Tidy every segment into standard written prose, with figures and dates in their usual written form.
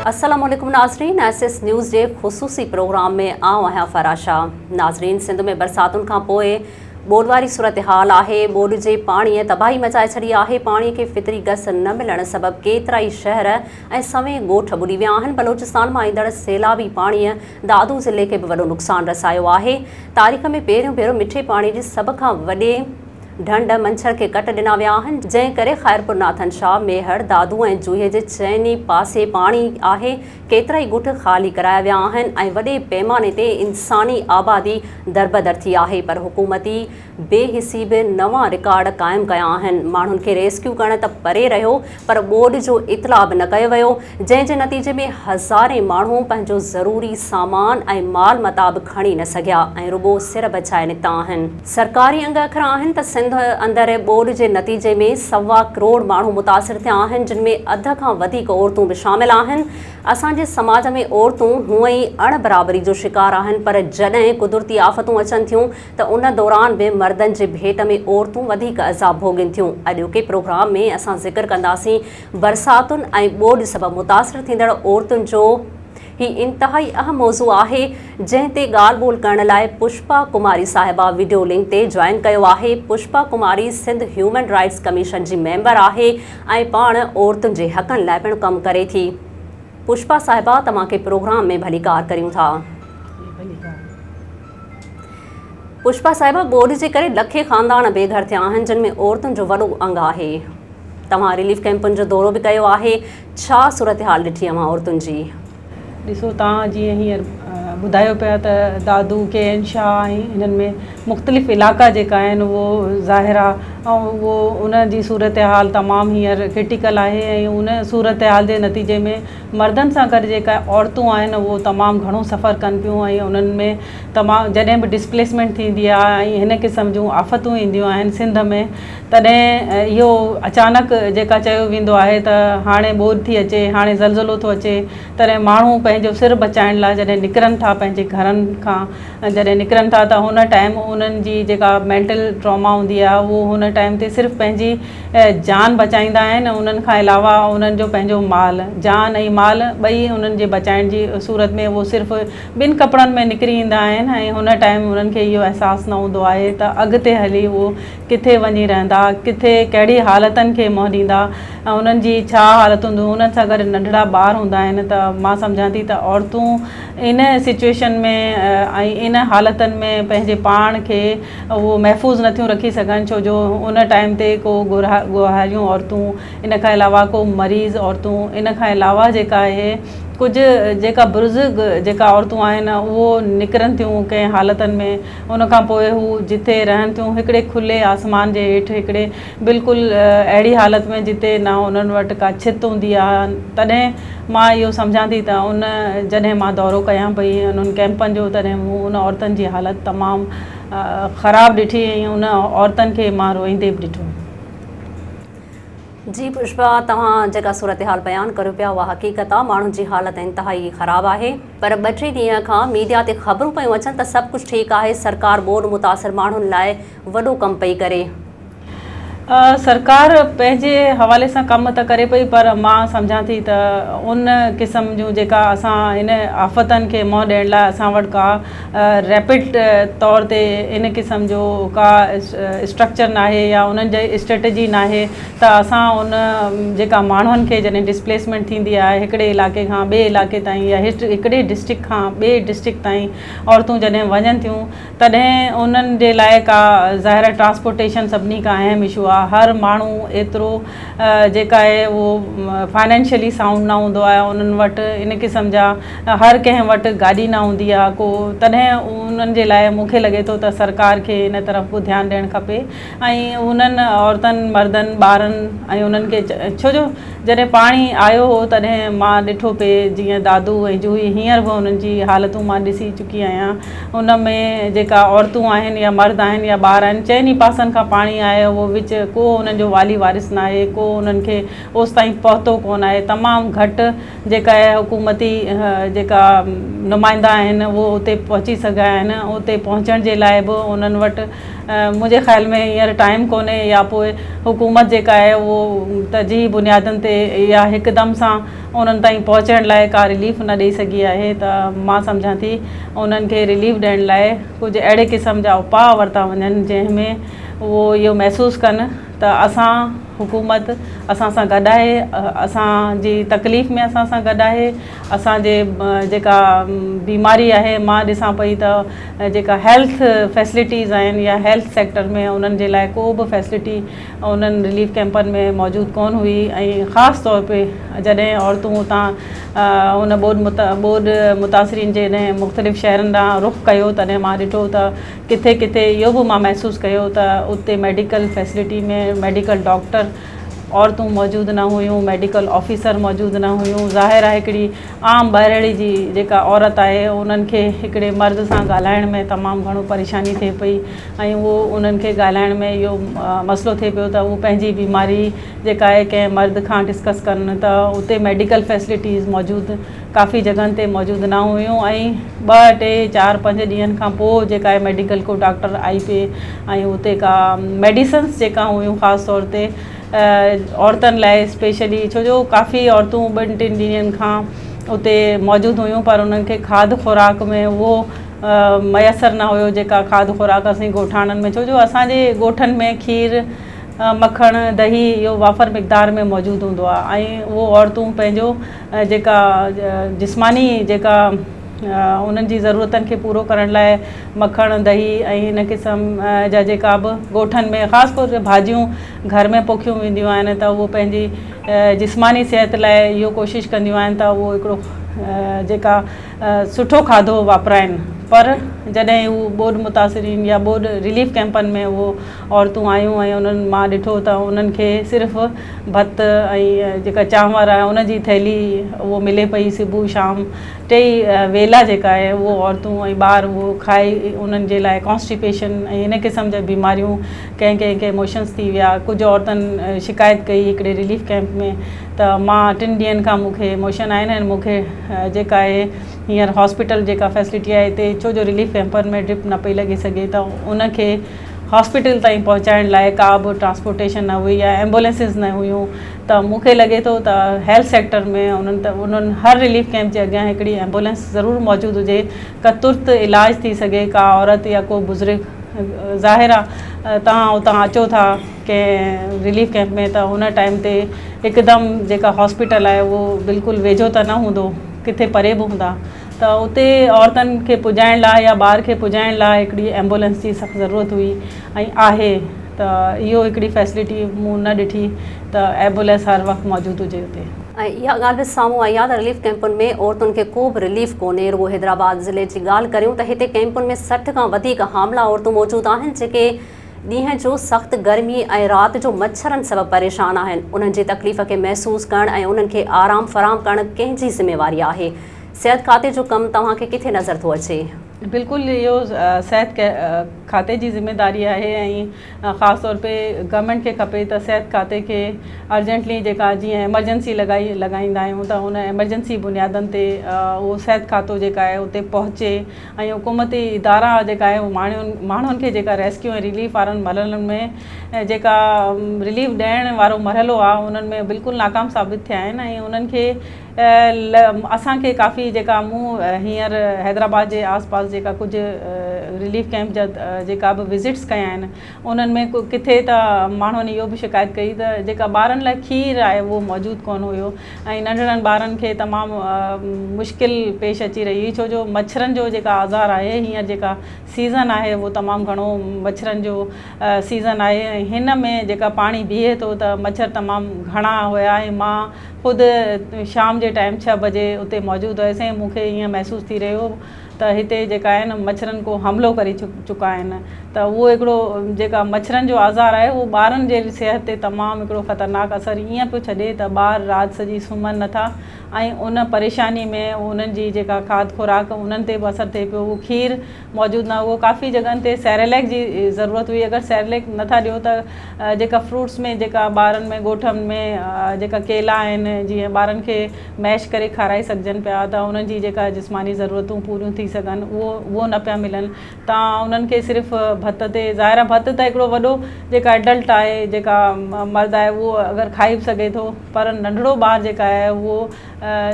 السلام عليڪم ناظرين ايس ايس نيوز جي خصوصي پروگرام ۾ آئون آهيان فراشا. ناظرين سنڌ ۾ برساتن کان پوء ٻوڏ واري صورتحال آهي، ٻوڏ جي پاڻي تباهي مچائي ڇڏي آهي، پاڻي کي فطري گس نه ملڻ سبب ڪيترائي شهر ۽ سوين ڳوٺ ٻڏي ويا آهن، بلوچستان مان ايندڙ سيلابي پاڻي دادو ضلعي کي به وڏو نقصان رسايو آهي، تاريخ ۾ پهريون ڀيرو مٺي پاڻي جي سڀ کان وڏي ڍنڍ منڇر کي ڪٽ ڏنا ويا آهن، جنهن ڪري خيرپور ناٿن شاهه، ميهڙ، دادو ۽ جوهي جي چئني پاسي پاڻي آهي، ڪيترائي ڳوٺ خالي ڪرايا ويا آهن ۽ وڏي پيماني تي انساني آبادي دربدر ٿي آهي پر حڪومتي بي حسي به نوان رڪارڊ قائم ڪيا آهن، ماڻهن کي ريسڪيو ڪرڻ ته پري رهيو پر ٻوڏ جو اطلاع به نه ڪيو ويو، جنهن جي نتيجي ۾ هزارين ماڻهو پنهنجو ضروري سامان ۽ مال متاع به کڻي نه سگهيا ۽ رڳو سر بچائي نڪتا آهن. سرڪاري انگ اکر آهن ته سنڌ اندر ٻوڏ جي نتيجي ۾ سوا ڪروڙ ماڻهو متاثر ٿيا آهن، جن ۾ اڌ کان وڌيڪ عورتون به شامل آهن. اسان جي سماج ۾ عورتون هونئن ئي اڻ برابري جو شڪار آهن پر جڏهن قدرتي آفتون اچن ٿيون ته ان دوران به مردن جي ڀيٽ ۾ عورتون وڌيڪ عذاب ڀوڳين ٿيون. اڄوڪي پروگرام ۾ اسان ذڪر ڪنداسين برساتن ۽ ٻوڏ سبب متاثر ٿيندڙ عورتن جو. هي انتهائي اهم موضوع آهي جنهن تي ڳالهه ٻولهه ڪرڻ لاء پشپا ڪماري صاحبه وڊيو لنڪ تي جوائن ڪيو آهي. Pushpa Kumari Sindh human rights commission جي ميمبر آهي ۽ پاڻ عورتن جي حقن لاء پڻ ڪم ڪري ٿي. پشپا صاحبه توهان کي پروگرام ۾ ڀليڪار ڪريون ٿا. پشپا صاحبه ٻوڏ جي ڪري لکين خاندان بي گهر ٿيا آهن جن ۾ عورتن جو وڏو انگ آهي توهان رليف ڪئمپن جو دورو به ڪيو آهي ڇا صورتحال ڏٺي اوهان عورتن جي؟ ڏسو توهان جيئن هينئر ٻڌايو پيا ته دادو، ڪي اين شاهه ۽ انهن ۾ مختلف علائقا جيڪا آهن اهو ظاهر آهي ۽ اهو ان جي صورتحال تمام هينئر ڪرٽيڪل آهي ۽ ان صورتحال جي نتيجي ۾ مردن سان گڏ جيڪا عورتون آهن اهو تمام گهڻو سفر ڪن پيون ۽ انهن ۾ تمام جڏهن به ڊسپليسمينٽ ٿيندي آهي ۽ هن قسم جون آفتون اينديون آهن سنڌ ۾ تڏهن اهو اچانڪ جيڪا چيو ويندو آهي ته هاڻي ٻوڏ ٿي اچي هاڻي زلزلو ٿو اچي تڏهن ماڻهو پنهنجو سر بچائڻ لاء جڏهن نڪرن ٿا پنهنجي گهرن کان جڏهن نڪرن ٿا ته هن ٽائيم انهن جي جيڪا مينٽل ٽراما هوندي آهي اهو هن ٽائيم تي صرف پنهنجي جان بچائيندا آهن انهن کان علاوه انهن جو پنهنجو مال، جان ۽ مال ٻئي انهن جي بچائڻ جي صورت ۾ اهو صرف ٻن ڪپڙن ۾ نڪري ايندا آهن ۽ هن ٽائيم انهن کي اهو احساس نه هوندو آهي ته اڳتي هلي اهو ڪٿي وڃي رهندا، ڪٿي ڪهڙي حالتن کي منهن ڏيندا ۽ انهن جي ڇا حالت هونديون، انهن سان گڏ ننڍڙا ٻار هوندا آهن ته مان سمجهان ٿي ته عورتون ان سچوئيشن ۾ ۽ ان حالتن ۾ پنهنجي پاڻ کي اهو محفوظ نٿيون رکي سگهن ڇو جو ان ٽائيم تي ڪو ڳورهاريون عورتون ان کان علاوه ڪو مريض عورتون ان کان علاوه جيڪا آهي ڪجهه جيڪا برزگ جيڪا عورتون آهن اهو نڪرن ٿيون ڪنهن حالتن ۾ ان کان پوء هو جتي رهن ٿيون هڪڙي کلي آسمان جي هيٺ هڪڙي بلڪل اهڙي حالت ۾ جتي نه انهن وٽ ڪا ڇت هوندي آهي تڏهن مان اهو سمجهان ٿي ته ان جڏهن مان دورو ڪيان پئي انهن ڪئمپن جو تڏهن مون ان عورتن جي حالت تمام خراب ڏٺي ۽ ان عورتن کي مان روئيندي به ڏٺو. جي پشپا توهان جيڪا صورتحال بيان ڪريو پيا اها حقيقت آ ماڻهن جي حالت انتهائي خراب آهي. پر ٻه ٽي ڏينهن کان ميڊيا تي خبرون پيون اچن ته سڀ ڪجهه ٺيڪ آهي سرڪار ٻوڏ متاثر ماڻهن لاء وڏو ڪم پئي ڪري. سرڪار پنهنجي حوالي سان ڪم ته ڪري پئي پر مان سمجهان ٿي ته ان قسم جون جيڪا اسان ان آفتن کي منهن ڏيڻ لاء اسان وٽ ڪا ريپڊ طور تي ان قسم جو ڪا اسٽرڪچر ناهي يا انهن جي اسٽريٽجي ناهي ته اسان ان جيڪا ماڻهن کي جڏهن ڊسپليسمينٽ ٿيندي آهي هڪڙي علائقي کان ٻئي علائقي تائين يا هڪڙي ڊسٽرڪٽ کان ٻئي ڊسٽرڪٽ تائين عورتون جڏهن وڃن ٿيون تڏهن انهن جي لاء ڪا ظاهر آهي ٽرانسپورٽيشن سڀني کان اهم اشو آهي هر ماڻهو ايترو جيڪا آهي اهو فائنينشلي سائونڊ نه هوندو آهي انهن وٽ ان قسم جا هر ڪنهن وٽ گاڏي نه هوندي آهي ڪو تڏهن انهن جي لاء مون کي لڳي ٿو ته سرڪار کي ان طرف به ڌيان ڏيڻ کپي ۽ انهن عورتن مردن ٻارن ۽ انهن کي ڇو جو جڏهن پاڻي آيو هو تڏهن مان ڏٺو پئي جيئن دادو ۽ جوهي هينئر به انهن جي حالتون مان ڏسي چڪي آهيان ان ۾ جيڪا عورتون آهن يا مرد آهن يا ٻار آهن چئني پاسن کان پاڻي آهي اهو وچ ڪو انهن جو والي وارث ناهي ڪو انهن کي اوستائين پهتو ڪونه آهي تمام گهٽ جيڪا اهي حڪومتي جيڪا نمائندا آهن اهو اتي پهچي سگهيا آهن اتي پهچڻ جي لاء به انهن وٽ منهنجي خيال ۾ هينئر ٽائيم ڪونهي يا پوء حڪومت جيڪا آهي اهو ترجيحي بنيادن تي يا هڪدم سان انهن تائين پهچڻ لاء ڪا رليف نه ڏئي سگهي آهي ته مان سمجهان ٿي انهن کي رليف ڏيڻ لاء ڪجهه اهڙي قسم جا اپاء ورتا وڃن جنهن ۾ اهو اهو محسوس ڪن ته اسان حڪومت اسان سان گڏ آهي اسان جي تڪليف ۾ اسان سان گڏ آهي اسان جي جيڪا بيماري آهي مان ڏسان پئي ته جيڪا هيلٿ فيسلٽيز آهن يا هيلٿ سيڪٽر ۾ انهن جي لاء ڪو به فيسلٽي انهن رليف ڪيمپن ۾ موجود ڪون هئي ۽ خاص طور پي جڏهن عورتون اتان ان ٻوڏ ٻوڏ متاثرين جي جڏهن مختلف شهرن ڏانهن رخ ڪيو تڏهن مان ڏٺو ته ڪٿي ڪٿي اهو به مان محسوس ڪيو ته اتي ميڊيڪل فيسلٽي ۾ ميڊيڪل ڊاڪٽر عورتون موجود نه هيون، ميڊيڪل آفيسر موجود نه هيون، ظاهر آهي هڪڙي عام ٻهراڙي جي جيڪا عورت آهي انهن کي هڪڙي مرد سان ڳالهائڻ ۾ تمام گهڻو پريشاني ٿئي پئي ۽ اهو انهن کي ڳالهائڻ ۾ اهو مسئلو ٿئي پيو ته هو پنهنجي بيماري جيڪا آهي ڪنهن مرد کان ڊسڪس ڪن ته اتي ميڊيڪل فيسلٽيز موجود ڪافي جڳهن تي موجود نه هيون ۽ ٻه ٽي چار پنج ڏينهن کان پوء جيڪا آهي ميڊيڪل ڪو ڊاڪٽر آئي پئي ۽ اتي ڪا ميڊيسنس جيڪا هيون خاص طور تي عورتن لاء اسپيشلي ڇو جو ڪافي عورتون ٻن ٽن ڏينهن کان اتي موجود هيون پر انهن کي کاڌ خوراڪ ۾ اهو ميسر نه هيو جيڪا کاڌ خوراڪ اسين ڳوٺاڻن ۾ ڇو جو اسانجي ڳوٺن ۾ کير مکڻ دهي اهو وافر مقدار ۾ موجود هوندو آهي ۽ اهو عورتون پنهنجو جيڪا جسماني جيڪا انهن جي ضرورتن کي پورو ڪرڻ لاء مکڻ دهي ۽ ان قسم جا جيڪا به ڳوٺن ۾ خاص طور تي ڀاڄيون گهر ۾ پوکيون وينديون آهن ته اهو پنهنجي جسماني صحت لاء اهو ڪوشش ڪنديون آهن ته اهو هڪڙو جيڪا سٺو کاڌو واپرائن پر جڏهن هو ٻوڏ متاثرين يا ٻوڏ رليف ڪئمپن ۾ اهو عورتون آيون ۽ انهن مان ڏٺو ته انهن کي صرف ڀت ۽ جيڪا چانور آهي ان جي ٿيلهي اهو ملي پئي صبح شام ٽئي ويلا جيڪا آهي اهو عورتون ۽ ٻار اهو کائي انهن جي لاء ڪانسٽيپيشن ۽ ان قسم جا بيماريون ڪنهن ڪنهن کي موشنس ٿي ويا ڪجهه عورتن شڪايت ڪئي هڪڙي رليف ڪئمپ ۾ ته مان ٽن ڏينهن کان مون کي موشن آهن ۽ مون کي جيڪا آهي هينئر هاسپيٽل جيڪا فيسلٽي آهي هتي ڇو جو رليف ڪئمپن ۾ ڊرپ نه پئي لڳي سگهي ته ان کي هاسپيٽل تائين پهچائڻ لاء ڪا به ٽرانسپورٽيشن نه هئي يا ايمبولينسز نه هيون ته مون کي لڳي ٿو ته هيلٿ سيڪٽر ۾ انهن ته انهن هر رليف ڪئمپ جي اڳيان هڪڙي ايمبولينس ضرور موجود هجي ڪا ترت علاج ٿي سگهي ڪا عورت يا ڪو بزرگ ظاهر آ توهان اتان اچو ٿا ڪنهن رليف ڪئمپ ۾ ته ان ٽائيم تي هڪدم جيڪا هاسپيٽل آهي اهو بلڪل ويجهو ته نه هوندو ڪٿي پري به هوندا ته اتي عورتن کي پڄائڻ لاء يا ٻار کي پڄائڻ لاء هڪڙي ايمبولينس جي سخت ضرورت هئي ۽ آهي ته اهو هڪڙي فيسلٽي مون نه ڏٺي ته ايمبولينس هر وقت موجود هجي اتي. ۽ اها ڳالهه به سامهون آئي آهي ته رليف ڪئمپن ۾ عورتن کي ڪو به رليف ڪونهي رڳو حيدرآباد ضلعي جي ڳالهه ڪريون ته هتي ڪئمپن ۾ 60 کان وڌيڪ حاملا عورتون موجود آهن جيڪي ڏينهن جو سخت گرمي ۽ رات جو مڇرن سبب پريشان آهن انهن جي تڪليف کي محسوس ڪرڻ ۽ انهن کي آرام فراهم ڪرڻ ڪنهن جي ذميواري آهي صحت کاتي جو ڪم توهان کي ڪٿي نظر ٿو اچي؟ بلڪل اهو صحت کاتي جي ذميداري آهي ۽ خاص طور پي گورنمينٽ کي کپي ته صحت کاتي کي ارجنٽلي جيڪا جيئن ايمرجنسي لڳائي لڳائيندا آهيون ته ان ايمرجنسي بنيادن تي اهو صحت کاتو جيڪا آهي اتي پهچي ۽ حڪومتي ادارا جيڪا آهي ماڻهن ماڻهن کي جيڪا ريسڪيو ۽ رليف وارن مرحلن ۾ جيڪا رليف ڏيڻ وارو مرحلو آهي انهن ۾ بلڪل ناڪام ثابت ٿيا آهن ۽ انهن کي اسان کي ڪافي جيڪا مون هينئر حيدرآباد جي آس پاس جيڪا ڪجهه رليف ڪئمپ جا جيڪا به وزٽس ڪيا آهن انهن ۾ ڪٿي ته ماڻهن اهو به شڪايت ڪئي ته جيڪا ٻارن لاء کير آهي اهو موجود ڪونه هيو ۽ ننڍڙن ٻارن کي تمام مشڪل پيش اچي رهي هئي ڇو جو مڇرن جو جيڪا آزار آهي هينئر جيڪا سيزن آهي اهو تمام گهڻو مڇرن جو سيزن آهي ۽ هن ۾ جيڪا پاڻي بيهي ٿو ته مڇر تمام گهڻا هيا ۽ مان خود شام جي ٽائيم ڇهه بجي اتي موجود هيس ۽ مون کي ائين محسوس ٿي رهيو هو ته هتي جيڪا آهن مڇرن ڪو حملو ڪري چڪا آهن ته اهو هڪڙو جيڪا مڇرن جو آزار آهي اهو ٻارن جي صحت تي تمام هڪڙو خطرناڪ اثر ائين پيو ڇڏي ته ٻار رات سڄي سمهن نٿا ۽ ان پريشاني ۾ انهن جي جيڪا کاڌ خوراڪ انهن تي به اثر ٿئي پيو اهو کير موجود نه هو ڪافي جڳهن تي سيريليڪ جي ضرورت هئي اگر سيريليڪ نٿا ڏيو ته جيڪا فروٽس ۾ جيڪا ٻارن ۾ ڳوٺن ۾ جيڪا ڪيلا آهن جيئن ٻارن کي ميش ڪري کارائي سگهجن پيا ته انهن جي جيڪا جسماني ضرورتون پوريون ٿي سگهن اهو اهو نه پيا ملن تان انهن کي صرف ڀت تي ظاهر آهي ڀت ته هڪڙو وڏو جيڪا ايڊلٽ آهي جيڪا مرد آهي اهو اگر کائي به سگهي ٿو پر ننڍڙو ٻار جيڪا آهي اهو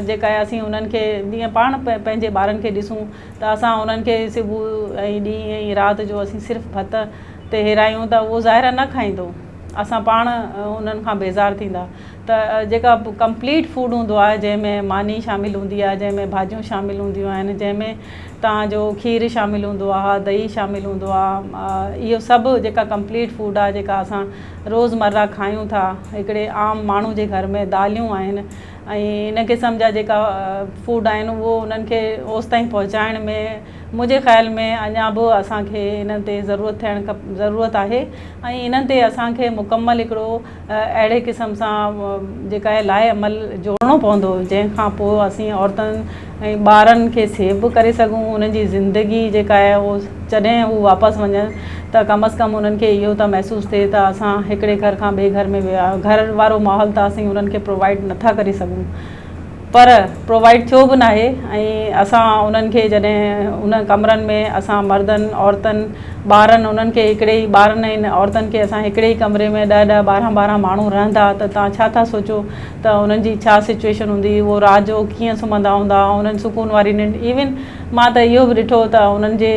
جيڪا آهي اسين انهن کي جيئن پاڻ پنهنجي ٻارن کي ڏسون ته اسان انهن کي صبح ۽ ڏينهن ۽ رات جو اسين صرف ڀت تي هيرايون ته اهو ظاهر آهي نه کائيندو اسان پاڻ انهن کان بيزار ٿيندا ته جيڪا ڪمپليٽ فوڊ هوندو آهي جنهن ۾ ماني شامل هوندي آهي جنهن ۾ ڀاڄيون شامل هونديون آهن جنهن ۾ توهان جو کير شامل هوندو آهي دهي شامل هوندو آهي اهو سڀ جيڪا ڪمپليٽ فوڊ آهي جيڪا اسان روز مره کايون ٿا هڪڙي عام ماڻهو جي گهر ۾ داليون آهن ۽ ان قسم جا جيڪا فوڊ آهن اهو انهن کي اوستائين پهچائڻ ۾ منهنجي خيال ۾ اڃا به اسان کي انهن تي ضرورت ٿيڻ کپ ضرورت آهي ۽ انهن تي اسان کي مڪمل هڪڙو اهڙي قسم سان جيڪا آهي لاء عمل جوڙڻو پوندو جنهن کان پوء اسين عورتن ۽ ٻارن کي سيو به ڪري سگهون انهن جي زندگي جيڪا آهي اهو جڏهن هو واپس وڃن ته ڪم از ڪم انهن کي اهو ته محسوس ٿئي ته اسان هڪڙي گهر کان ٻئي گهر ۾ ويا گهر وارو ماحول ته اسين انهن کي پرووائيڊ نٿا ڪري سگهون پر پرووائيڊ ٿيو به ناهي ۽ اسان انهن کي جڏهن ان ڪمرن ۾ اسان مردن عورتن ٻارن انهن کي هڪڙي ئي ٻارن ۽ عورتن کي اسان هڪڙي ئي ڪمري ۾ ڏهه ڏهه ٻارهن ٻارهن ماڻهو رهندا ته توهان ڇا ٿا سوچو ته انهن جي ڇا سچوئيشن هوندي اهو رات جو ڪيئن سمهندا هوندا انهن سڪون واري ننڊ ايون مان ته اهو به ڏٺو ته انهن جي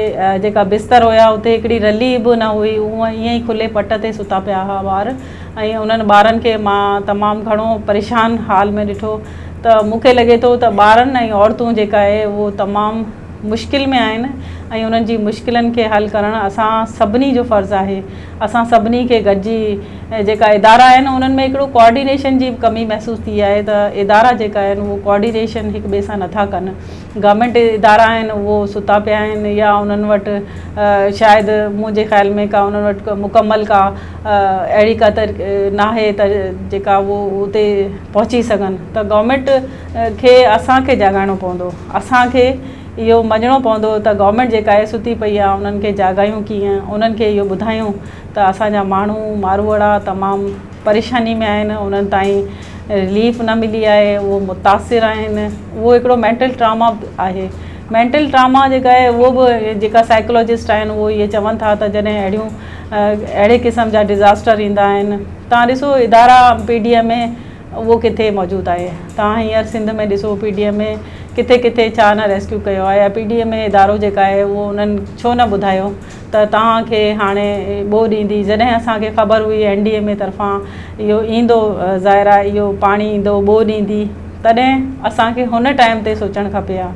جيڪا بستر هيا اتي هڪڙي رلي به نه هئي اهي ائين ئي کلي پٽ تي ستا پيا هئا ٻار ۽ انهن ٻارن کي مان تمام گهڻو پريشان حال ۾ ڏٺو ته مون کي لڳي ٿو ته ٻارن ۽ عورتون جيڪا آهي اهو تمام مشڪل ۾ آهن ۽ انهن جي مشڪلن کي حل ڪرڻ اسان سڀني جو فرض آهي اسان سڀني کي گڏجي جيڪا ادارا آهن انهن ۾ هڪڙو ڪوآرڊينيشن جي به ڪمي محسوس ٿي آهي ته ادارا جيڪا آهن اهو ڪوآرڊينيشن هڪ ٻئي سان نٿا ڪن گورنمينٽ ادارا آهن اهو ستا پيا آهن يا انهن وٽ شايد منهنجي خيال ۾ ڪا انهن وٽ مڪمل ڪا اهڙي ڪا ناهي ته جيڪا اهو اتي پهچي سگهن ته گورنمينٽ کي اسان کي جاڳائڻو پوندو اسان کي اهو مڃڻو پوندو ته گورنمينٽ جيڪا آهي ستي پئي آهي انهن کي جاڳايون ڪيئن انهن کي اهو ٻڌايون ته اسان جا ماڻهو ماروئڙا تمام پريشاني ۾ آهن انهن تائين رليف نه ملي آهي اهو متاثر آهن اهو هڪڙو مينٽل ٽراما به آهي مينٽل ٽراما جيڪا آهي اهو به جيڪا سائيڪلوجسٽ آهن اهو اهي چون ٿا ته جڏهن اهڙيون اهڙي قسم جا ڊزاسٽر ايندا آهن تان ڏسو ادارا پي ڊي ايم اي اهو ڪٿي موجود آهي تان هينئر سنڌ ۾ ڏسو پي ڊي ايم اي ڪٿي ڪٿي ڇا نه ريسڪيو ڪيو آهي يا پي ڊي ايم اي ادارو جيڪا آهي اهو انهن ڇو نه ٻڌايو ته توهان کي هاڻي ٻوڏ ايندي جڏهن اسان کي خبر هئي اين ڊي ايم اي طرفان اهو ايندو ظاهر آهي اهو پاڻي ايندو ٻوڏ ايندي تڏهن اسان کي هن ٽائيم تي سوچڻ کپي ها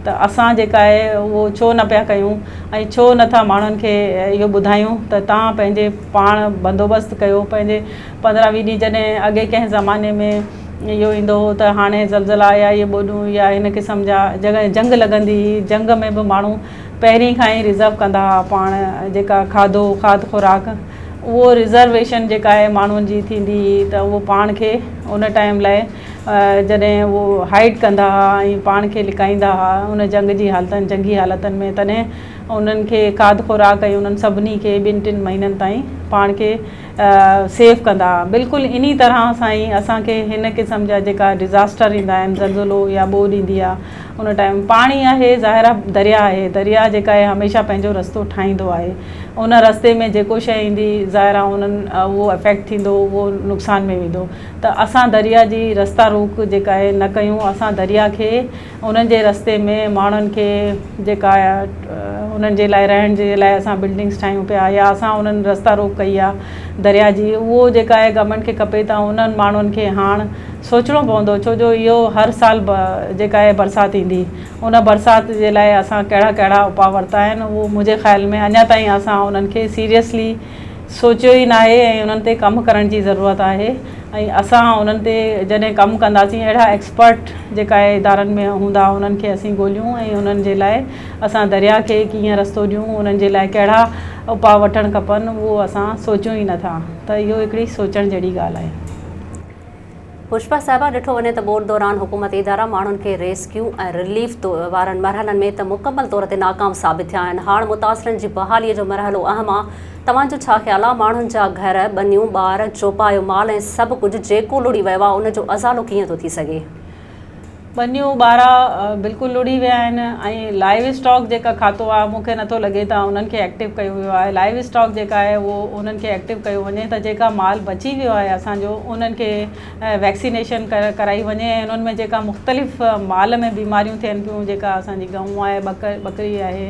ته اسان جيڪا آهي اهو ڇو نه پيا ڪيون ۽ ڇو نه ٿا ماڻهن کي اهو ٻڌايون ته توهان پنهنجي پاڻ بندوبست ڪيو پنهنجي پندرهن ويهه ڏينهن جڏهن اڳي ڪنهن زماني ۾ اهو ايندو هو ته هاڻي زلزلا يا اهي ٻوڏون يا هن قسم جا جڏهن جنگ لڳندي هئي جنگ ۾ به ماڻهو پهرين کان ئي ريزرو ڪندا ها پاڻ جيڪا کاڌو کاڌ خوراڪ اهو ريزرويشن جيڪا آهي ماڻهن جي ٿيندي هئي ته اهو پاڻ کي ان ٽائيم لاء جڏهن اهو هائيڊ ڪندا ها ۽ پاڻ کي لڪائيندا ها ان جنگ جي حالتن جنگي حالتن ۾ تڏهن انهن کي کاڌ خوراڪ ۽ انهن سڀني کي ٻن ٽن مهينن تائين پاڻ کي سيف ڪندا ها بلڪل انهي طرح سان ئي اسان کي هن قسم جا جيڪا ڊزاسٽر ايندا آهن زلزلو يا ٻوڏ ايندي آهي ان ٽائيم پاڻي آهي ظاهر آهي درياء آهي درياء جيڪا آهي هميشه پنهنجو رستو ٺاهيندو آهي ان رستي ۾ جيڪو شيء ايندي ظاهر آهي انهن اهو افيڪٽ ٿيندو اهو نقصان ۾ ويندو ته اسان درياء جي رستا روڪ جيڪا آهي نه ڪيون اسان درياء کي انهن جي رستي ۾ ماڻهن کي جيڪا انهن جي لاء رهڻ جي لاء اسان بلڊنگس ٺاهيون پيا يا اسان انهن رستا روڪ ڪئي آهي درياء جي اهو جيڪا آهي گورنمينٽ کي کپي ته انهن ماڻهن کي هاڻ سوچڻو پوندو ڇو جو اهو هر سال جيڪا آهي برسات ايندي ان برسات جي لاء اسان ڪهڙا ڪهڙا اپاء ورتا آهن اهو منهنجي خيال ۾ اڃا تائين اسان انهن کي سيريسلي سوچيو ئي ناهي ۽ انهن تي ڪم ڪرڻ جي ضرورت آهي ۽ اسان انهن تي جڏهن ڪم ڪنداسين اهڙا ايڪسپرٽ جيڪا آهي ادارن ۾ هوندا انهن کي اسين ڳوليون ۽ انهن جي لاء اسان درياء کي ڪيئن رستو ڏيون انهن جي لاء ڪهڙا اپاء وٺڻ کپن اهو اسان سوچيون ئي نٿا ته اهو هڪڙي سوچڻ جهڙي ڳالهه آهي. پشپا صاحبه ڏٺو وڃي ته ٻوڏ دوران حڪومتي ادارا ماڻهن کي ريسڪيو ۽ رليف وارن مرحلن ۾ ته مڪمل طور تي ناڪام ثابت ٿيا آهن هاڻ متاثرن جي بحالي جو مرحلو اهم آ توهان جو ڇا خيال آ ماڻهن جا گهر ٻنيون ٻار چوپايو مال ۽ سڀ ڪجهه جيڪو لڙهي ويو آ ان جو ازالو ڪيئن ٿو ٿي سگهي؟ ٻنيون ٻارا بلڪل لڙهي ويا آهن ۽ لائيو اسٽاڪ جيڪا کاتو آهي مون کي نٿو لڳي ته انهن کي ايڪٽو ڪيو ويو آهي لائيو اسٽاڪ جيڪا آهي اهو انهن کي ايڪٽو ڪيو وڃي ته جيڪا مال بچي ويو آهي اسان جو انهن کي ويڪسينيشن ڪرائي وڃي ۽ انهن ۾ جيڪا مختلف مال ۾ بيماريون ٿين پيون جيڪا اسان جي ڳئون آهي ٻڪري آهي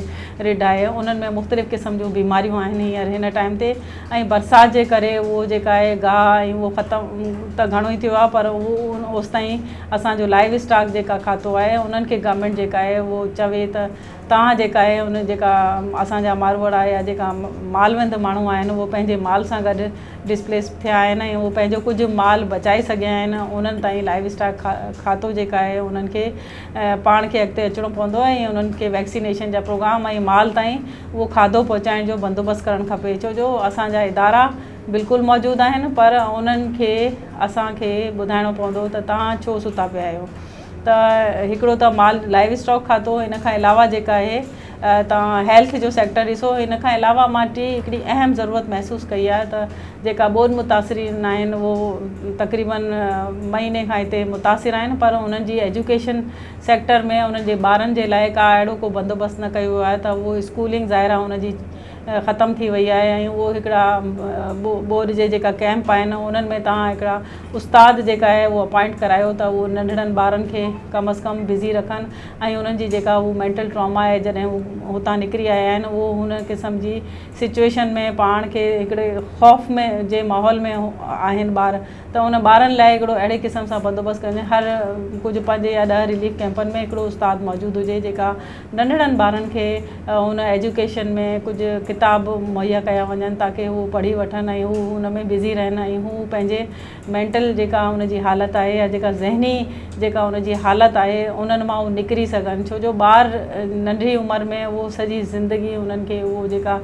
رڍ آهي انهن ۾ مختلف قسم جون بيماريون آهن هينئر هن ٽائيم تي ۽ برسات جي ڪري اهو جيڪا آهي گاهه ۽ اهو ختم ته گهڻو ئي ٿيو آهي پر اهو اوستائين اسان جو لائيو اسٽاڪ جيڪا کاتو آهي انهن کي گورنمينٽ جيڪا آهي اهو چوي ته توهان جيڪا آهي ان جيڪا اسان جا ماروئڙا يا جيڪا مالوند ماڻهو آهن اهو پنهنجي مال سان گڏ ڊسپليس ٿيا آهن ۽ اهو پنهنجو ڪجهه مال بچائي سگهيا آهن انهن تائين لائيو اسٽاڪ کاتو جيڪا آهي انهن کي پاڻ کي اڳتي اچڻو پوندو ۽ انهن کي ويڪسينيشن جا پروگرام ۽ مال تائين اهو کاڌو پهچائڻ جو بندوبست ڪرڻ کپي ڇو جو اسان جا ادارا بلڪل موجود آهن پر انهن کي اسان کي ٻڌائڻو پوندو ته توهان ڇو ستا پيا آهيو ته هڪڙو ته مال لائيو اسٽاڪ کاتو ان کان علاوه جيڪا آهي توهان هيلٿ جو سيڪٽر ڏسو ان کان علاوه مان ٽي هڪڙي اهم ضرورت محسوس ڪئي آهي ته جيڪا ٻوڏ متاثرين آهن اهو تقريبن مهيني کان هتي متاثر آهن پر انهن جي ايجوڪيشن سيڪٽر ۾ انهن جي ٻارن جي لاء ڪا اهڙو ڪو بندوبست نه ڪيو ويو آهي ته اهو اسڪولنگ ظاهر آهي ان جي ختم ٿي وئي آهي ۽ اهو هڪڙا ٻوڏ جي جيڪا ڪئمپ آهن انهن ۾ توهان هڪڙا استاد جيڪا آهي اهو اپائنٽ ڪرايو ته اهو ننڍڙن ٻارن کي ڪم از ڪم بزي رکن ۽ انهن جي جيڪا هو مينٽل ٽراما آهي جڏهن هو هتان نڪري آيا آهن اهو هن قسم جي سچوئيشن ۾ پاڻ کي هڪڙي خوف ۾ جي ماحول ۾ آهن ٻار ته ان ٻارن لاء هڪڙو اهڙي قسم سان بندوبست ڪجي هر ڪجهه پنج يا ڏهه رليف ڪئمپن ۾ هڪڙو استاد موجود هجي جيڪا ننڍڙن ٻارن کي ان ايجوڪيشن ۾ ڪجهه ڪتاب مهيا ڪيا وڃن تاڪه هو پڙهي وٺن ۽ هو ان ۾ بزي رهن ۽ هو پنهنجي مينٽل جيڪا ان جي حالت آهي يا جيڪا ذهني جيڪا ان جي حالت آهي انهن مان هو نڪري سگهن ڇو جو ٻار ننڍي عمر ۾ اهو سڄي زندگي انهن کي اهو جيڪا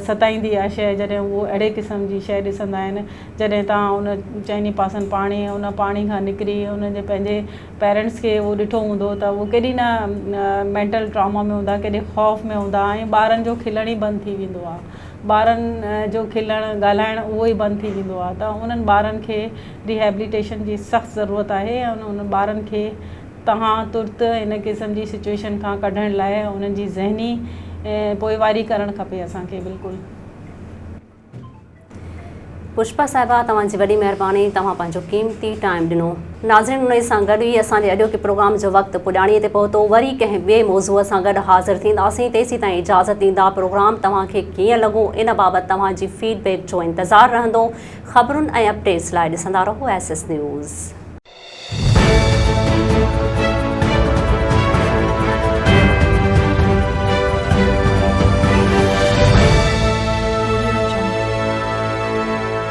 ستائيندي آهي شيء جڏهن اهو اهڙي قسم جي شيء ڏسندا آهن جڏهن توهان ان چئني پاسن پاڻي ان پاڻي کان نڪري انهن جي پنهنجي پيرنٽس کي اهو ڏٺو هوندو ته اهو ڪيڏي نه مينٽل ٽراما ۾ هوندا ڪيڏي خوف ۾ هوندا ۽ ٻارن جو کلڻ ئي بند ٿي ويندو آهي ٻارن جو کلڻ ڳالهائڻ اهو ئي بند ٿي ويندو آهي ته انهن ٻارن کي ريهيبليٽيشن جي سخت ضرورت آهي ۽ انهن ٻارن کي توهان ترت ان قسم جي سچوئيشن کان ڪڍڻ لاء انهن جي ذهني پوئواري ڪرڻ کپي اسان کي بلڪل. پشپا صاحبه توهان جي وڏي مهرباني توهان پنهنجو قيمتي ٽائيم ڏنو. ناظرين انهي سان گڏ ئي اسان جي اڄوڪي پروگرام جو وقت پڄاڻي تي پهتو وري ڪنهن ٻئي موضوع سان گڏ حاضر ٿينداسين تيسيتائين اجازت ڏيندا پروگرام توهان کي ڪيئن لڳو ان بابت توهان جي فيڊ بيڪ جو انتظار رهندو خبرن ۽ اپڊيٽس لاء ڏسندا رهو ايس ايس نيوز.